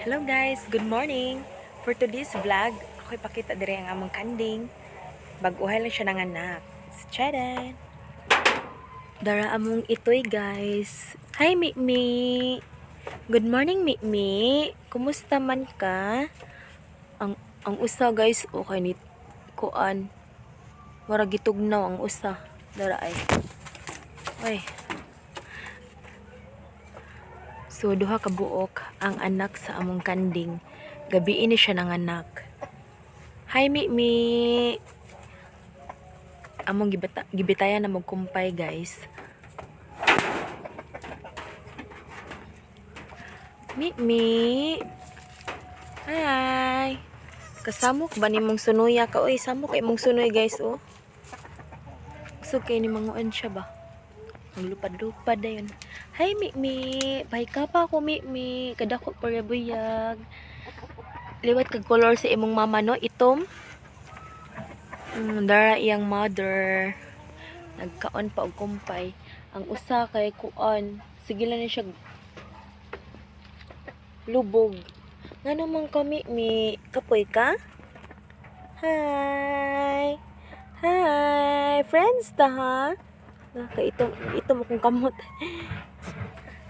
Hello guys, good morning. For today's vlog, ako ipakita diri ang among kanding. Bag-uhay lang siya nanganak. Charan! Dara among itoy, guys. Hi, Mikmi. Good morning, Mikmi. Kumusta man ka? Ang usa, guys, okay ni kuan. Mura gitugnaw ang usa. Dara ay. Ay. So duha ka buok ang anak sa among kanding. Gabii ni siya nanganak. Hi, Mikmi. Among gibitayan na magkumpay, guys. Mikmi. Hi. Kasamok ba nimong sunuya ka? Oy, samok kay mong sunoy, guys, oh. Gusto kay ni manguan siya ba? Maglupad-lupad dayon. Hi, Mikmi. Bye ka pa ako, Mikmi. Kadako pa buyag. Liwat kag color sa imong mama, no? Itom. Dara iyang mother. Nagkaon pa og kumpay. Ang usa kay kuan. Sige lang ni siya lubog. Nga naman kami, mi kapoy ka? Hi! Hi! Friends ta ha? Ah, kay ito, ito mo kong kamot.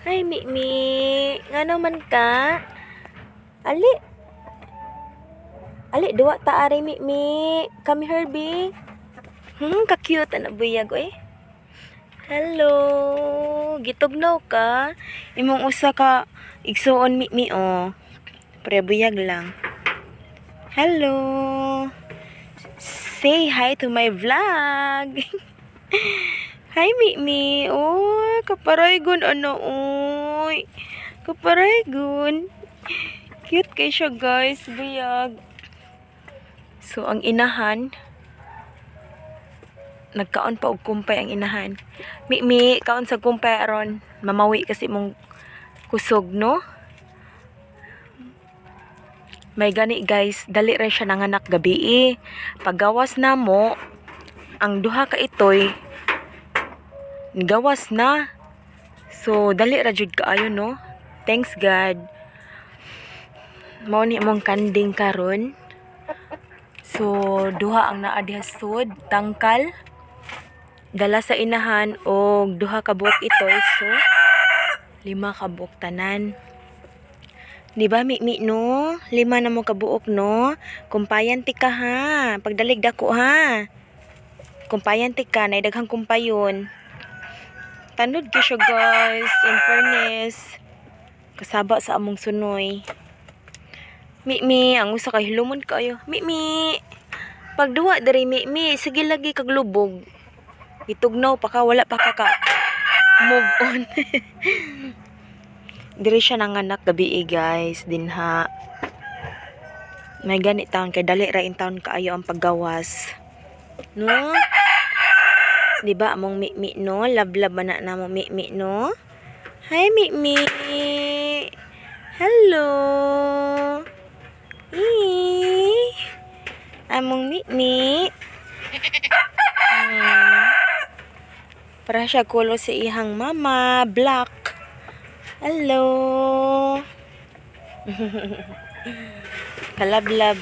Hi, Mikmi. Nga naman ka? Ali. Ali, duwa ta ari, Mikmi. Kami, Herbie. Ka-cute. Ano, buyag, oy. Hello. Gitugnaw ka. Imong usa ka igsuon, Mikmi, oh. Pre buyag lang. Hello. Say hi to my vlog. Hi, Mikmi. Oh, kaparaygon ano, oy. Kaparaygon. Cute kay siya, guys. Buyag. So, ang inahan, nagkaon pa og kumpay ang inahan. Mikmi, kaon sa kumpay aron mamawi kasi mong kusog, no? May gani, guys, dali ra siya nanganak gabi. Paggawas na mo, ang duha ka itoy gawas na. So dali ra jud kaayo, no? Thanks God. Mao ni among kanding karon. So duha ang naa diha sud, tangkal. Dala sa inahan og duha ka buok itoy, so lima ka buok tanan. Di ba, Mikmi, no? Lima na mo kabuok, no? Kumpayan ti ka, ha. Pagdalig dako, ha. Kumpayan ti ka, nay daghang kumpayon. Tanod gyud siya, guys. In fairness. Kasaba sa among sunoy. Mikmi, ang usa kay hilumon kaayo. Mikmi. Pagduwa diri, Mikmi, sige lagi kag lubog. Itugnaw pa ka, wala pa ka ka move on. Diri siya nanganak gabi, guys, dinha. May gani taon kay dali ra in taon kaayo ang paggawas. No? Di ba among Mikmi, no? Love-love man na namo Mikmi, no? Hi, Mikmi. Hello. Eh. Among Mikmi. Para siya color sa ihang mama, black. Hello. Kalablab.